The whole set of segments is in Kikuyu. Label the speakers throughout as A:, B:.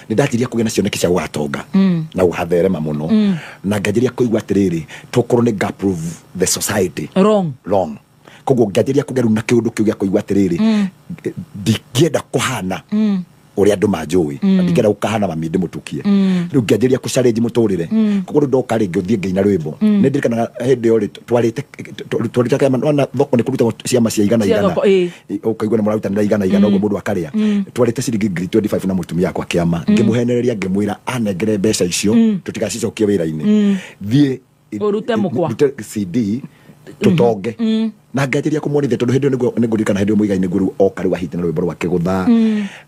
A: Nĩ ndanjirie kũgĩa na cioneki cia gũgatonga na gũgatherema mũno, na nganjĩria kũigua atĩrĩrĩ, tokorwo nĩ nga prove the society
B: wrong.
A: Wrong. Koguo nganjĩria kũgĩa rĩu na kĩũndũ kĩu gĩa kũigua atĩrĩrĩ, ndingĩenda kũhana ũrĩa andũ manjũĩ na ndingĩenda gũkahana mami ndĩmũtukie. Rĩu ngĩanjĩria kũ-challenge mũtũrĩre. Koguo rĩu ndoka rĩ, ngĩthiĩ ngĩina rwĩmbo. Nĩ ndirikanaga hĩndĩ ĩyo rĩ, twarĩte kĩama, nĩwona thoko nĩ kũrutagwo ciama cia igana
B: Cia
A: igana.
B: thoko, ĩ.
A: Ũkaigua nĩ mũrarutanĩra igana igana ũguo mũndũ akarĩa. Twarĩte ciringi 25,000 na mũtumia wakwa kĩama, ngĩmũhenereria, ngĩmwĩra anengere mbeca icio tũtigacicokie wĩra-inĩ, thiĩ
B: Ũrute mũkwa.
A: ndute CD tũtonge. Na nganjĩria kũmwonithia, tondũ hĩndĩ ĩyo nĩguo nĩngũririkana hĩndĩ ĩyo Mũigai nĩguo rĩu oka rĩu ahitana rwĩmbo rwa kĩgũtha.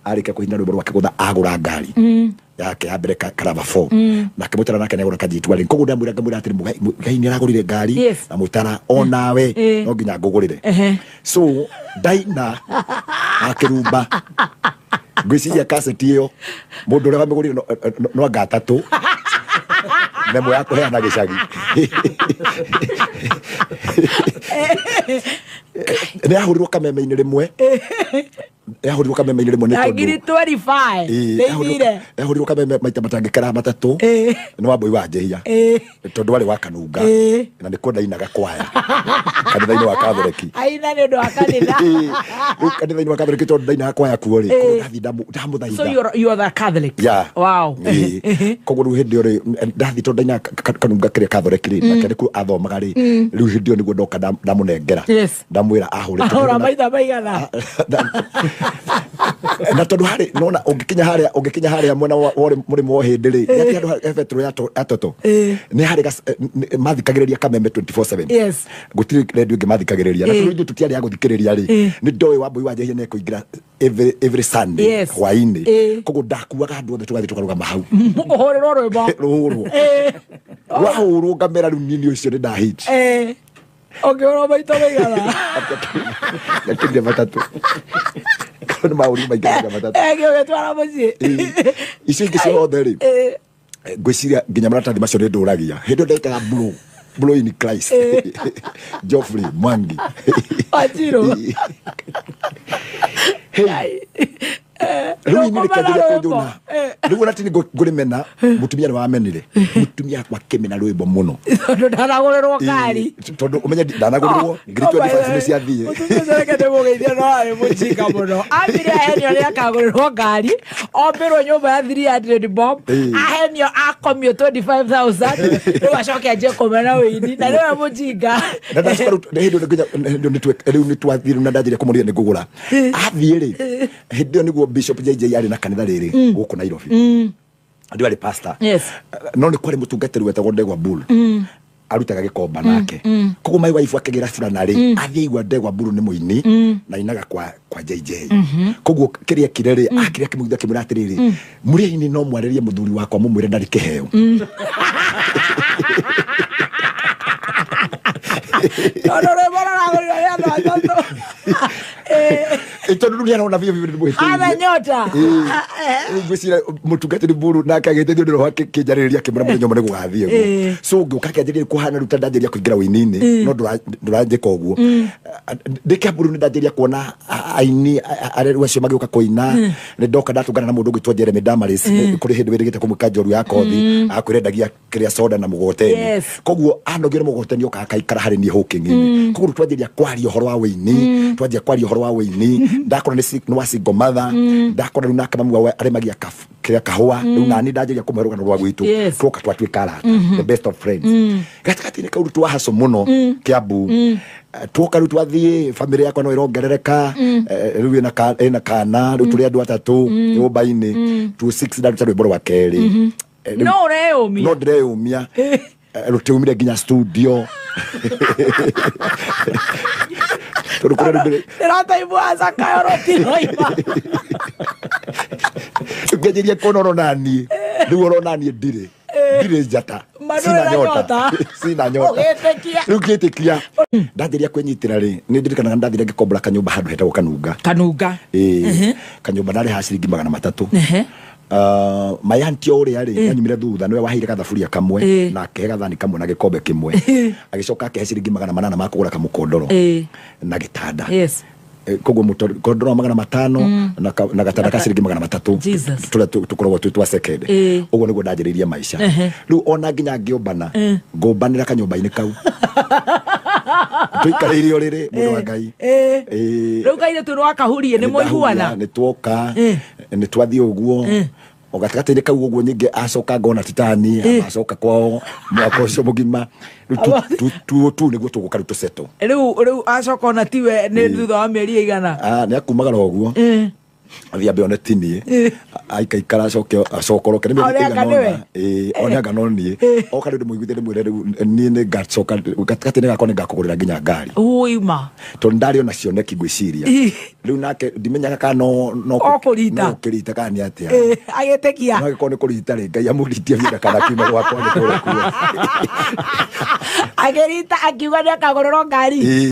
A: Arĩkia kũhitana rwĩmbo rwa kĩgũtha, agũra ngari yake ya mbere, Karava 4, nake Mũtara nake nĩagũra kajitu arĩ. Koguo ndamwĩra, ngamwĩra atĩrĩ, Mũigai nĩaragũrire ngari na Mũtara onawe no nginya ngũgũrĩre. So ndaina akĩrumba, ngwĩciria kaseti ĩyo mũndũ ũrĩa wamĩgũrire no anga atatũ na ĩmwe ya kũheana gĩcagi. Nĩ yahũrirwo kameme-inĩ rĩmwe, yahũrirwo kameme-inĩ rĩmwe nĩ
B: Na
A: tondũ
B: ngiri 25
A: Ĩĩ,
B: nĩ ithire.
A: Yahũrirwo kameme maita matangĩkara matatũ. Nĩ Wambui wa Njehia, tondũ warĩ wa Kanunga na nĩ kwenda inaga kwaya kanitha-inĩ wa Katholeki.
B: Aina nĩ ũndũ wa kanitha.
A: Rĩu kanitha-inĩ wa Katholeki, tondũ ndainaga kwaya kuo rĩ, koguo ndathiĩ ndamũthaitha.
B: So you're the Catholic?
A: Yeah.
B: Wow.
A: Ĩĩ. Koguo rĩu hĩndĩ ĩyo rĩ, ndathiĩ, tondũ ndainaga Kanunga kĩrĩa Katholeki rĩ, nake nĩkuo athomaga rĩ, rĩu hĩndĩ ĩyo nĩguo ndoka ndamũnengera. Ndamwĩra ahũre.
B: Ahũra maitha maigana?
A: Na tondũ harĩ nona ũngĩkinya harĩa mwena wa mũrĩmo wa hĩndĩ rĩ, nĩ handũ he betũrũ ya toto, nĩ harĩ mathikagĩrĩria kameme 24/7. Gũtirĩ redio ĩngĩ mathikagĩrĩria, na tondũ ithuĩ tũtiarĩ a gũthikĩrĩria rĩ, nĩ ndoĩ Wambui wa Njehia nĩ ekũingĩra every Sunday hwaĩ-inĩ. Koguo ndakuaga andũ othe, tũgathiĩ tũkarũgama hau.
B: Ũhũrĩrwo rwĩmbo.
A: Rũhũrwo, rwahũrwo, ngamera rĩu nini ũcio nĩ ndahit.
B: Ũngĩhũrwo maita maigana?
A: Gakĩria matatũ. Korwo nĩ mahũri maingĩ maita matatũ.
B: Ũgĩtwara mũciĩ.
A: Ĩĩ. Icio ingĩ ciothe rĩ, ngwĩciria nginya maratathi macio nĩ ndũragia. Hĩndĩ ĩyo ndekaga blue blue in Christ, Geoffrey Mwangi.
B: Wanjiru.
A: Hey. Rĩu ini
B: Rũkũmena
A: rĩkĩanjĩria
B: rwĩmbo.
A: kũnjũna. Rĩu ona ti ngũrĩmena, mũtumia nĩ wamenire, mũtumia akwa akĩmena rwĩmbo mũno.
B: Tondũ ndanagũrĩrwo ngari.
A: Ĩĩ, tondũ ũmenye ndanagũrĩrwo, 25,000 nĩ ciathiĩ.
B: Mũtumia ũcio reke ndĩmũgeithie, no arĩ mũjinga mũno. Ambire ahenio nĩ akagũrĩrwo ngari, ombĩrwo nyũmba ya 300 bob, ahenio akomio 25,000, rĩu acoke anjie kũmena wĩini na nĩwe mũjinga.
A: Na ndacoka rĩu hĩndĩ ĩyo hĩndĩ ĩyo rĩu nĩ twathiĩ rĩu na ndanjĩria kũmũria nĩ ngũgũra. Athiĩ rĩ, hĩndĩ ĩyo nĩguo Bishop JJ arĩ na kanitha rĩrĩ gũkũ Nairobi, ndio arĩ pastor. No nĩ kwarĩ mũtungatĩri wetagwo Ndegwa Bull, arutaga gĩkomba nake. Koguo my wife akĩgĩra burana rĩ, athiĩ aigua Ndegwa Bull nĩ mũini na inaga kwa JJ. Koguo kĩrĩa ekire rĩ, akĩrĩa akĩmũgitha, akĩmwĩra atĩrĩrĩ, mũrĩini no mwarĩrie mũthuri wakwa, mũmwĩre ndarĩ kĩheo.
B: Tondũ rwĩmbo rũragũrirwo nĩ andũ atatũ.
A: Tondũ rĩu nĩarona biũ biũ nĩ
B: Hana nyota.
A: Ngwĩciria mũtungatĩri Mburu nake agĩteithio nĩ roho, akĩnjarĩrĩria, akĩmwĩra mũthenya ũmwe nĩ gũgathiĩ ũguo. So ngĩũka akĩanjĩrĩria kũhana rĩu ta ndanjĩrĩria kũingĩra wĩini-inĩ, no ndũranjĩka ũguo. Ndĩ Kĩamburu nĩ ndanjĩrĩria kuona aini arĩa rĩu acio magĩũka kũina. Nĩ ndoka ndatũngana na mũndũ ũgwĩtwo Jeremy Damaris. Kũrĩ hĩndĩ wĩrĩgĩte kũmwĩka njoru ya kothi, akwĩra endagia kĩrĩa soda na mũgoteni. Koguo anogio nĩ mũgoteni, okaga akaikara harĩ niĩ hawking-inĩ. Koguo rĩu twanjĩrĩria kwaria ũhoro wa wĩini, twanjia kwaria ũhoro wa wĩini, ndakora nĩ wa single mother, ndakora rĩu nake mami wao arĩmagia kĩrĩa kahũa. Rĩu nani ndanjĩrĩria kũmũhe rũgano rwa gwitũ. Twoka twatuĩka arata, the best of friends. Gatagatĩ-inĩ kau rĩu twahaco mũno Kĩambu. Twoka rĩu twathiĩ, bamĩrĩ yakwa no ĩrongerereka. Rĩu ĩna kana, rĩu tũrĩ andũ atatũ nyũmba-inĩ. 26 ndaruta rwĩmbo rwa kerĩ.
B: No ũreyũmia.
A: No ndĩreyũmia. Rũtiumire nginya studio tondũ kũrĩa rĩu
B: Ndĩrataimua Zakayo rũtiroima.
A: Ngĩanjĩria kuona orona niĩ rĩu, orona niĩ ndirĩ njata.
B: Ma ndũrĩ
A: Sina
B: na
A: nyota.
B: nyota.
A: Sina nyota.
B: Ũgĩtĩkia.
A: Rĩu ngĩtĩkia ndanjĩria kwĩnyitĩra rĩ, nĩ ndirikanaga ndathire ngĩkombora kanyũmba handũ hetagwo Kanunga.
B: Kanunga.
A: Ĩĩ, kanyũmba ndarĩhaga ciringi 300. My auntie o ũrĩa rĩ yanyumire thutha nĩwe waheire gathaburia kamwe na akĩhe gathani kamwe na gĩkombe kĩmwe, agĩcoka akĩhe ciringi 800 ma kũgũra kamũkondoro na gĩtanda. Koguo mũtoro 500 na gatanda ka ciringi 300
B: Jesus.
A: tũrĩa tũkoragwo twĩ twa second. Ũguo nĩguo ndanjĩrĩirie maica. Rĩu ona nginya ngĩũmbana, ngũmbanĩra kanyũmba-inĩ kau tũikarĩire ũrĩrĩ, mũndũ wa Ngai.
B: Rĩu kairĩtu nĩ wakahurie nĩ mũiguana.
A: Nĩ twoka, nĩ twathiĩ ũguo o gatagatĩ-inĩ kau ũguo, nyingĩ acoka ngona titani acoka kwao mwaka ũcio mũgima. Rĩu tu nĩguo tũgũka rĩu tũsettle.
B: Rĩu acoka ona tiwe nĩ thutha wa mĩeri ĩigana?
A: Ah, nĩ akumagara ũguo, athiĩ ambe one tinie, aikaikara, acoke acokoroke nĩ
B: One
A: mĩeri
B: anga
A: ĩigana
B: nĩwe.
A: ũna. Ĩĩ, one anga no niĩ oka. Rĩu ndĩmũiguithie, ndĩmwĩre rĩu niĩ nĩ ngacoka gatagatĩ-inĩ gakwa nĩ ngakũgũrĩra nginya ngari,
B: Uima.
A: tondũ ndarĩ ona cioneki ngwĩciria. Rĩu nake ndimenyaga kana no
B: O kũrita.
A: no kũrita kana nĩ atĩa.
B: Agĩtĩkia.
A: No angĩkorwo nĩ kũrita rĩ, Ngai amũritie biũ ndakana kiume gwakwa nĩ kũrĩa kuo.
B: Agĩrita akiuga nĩ akagũrĩrwo ngari.
A: Ĩĩ.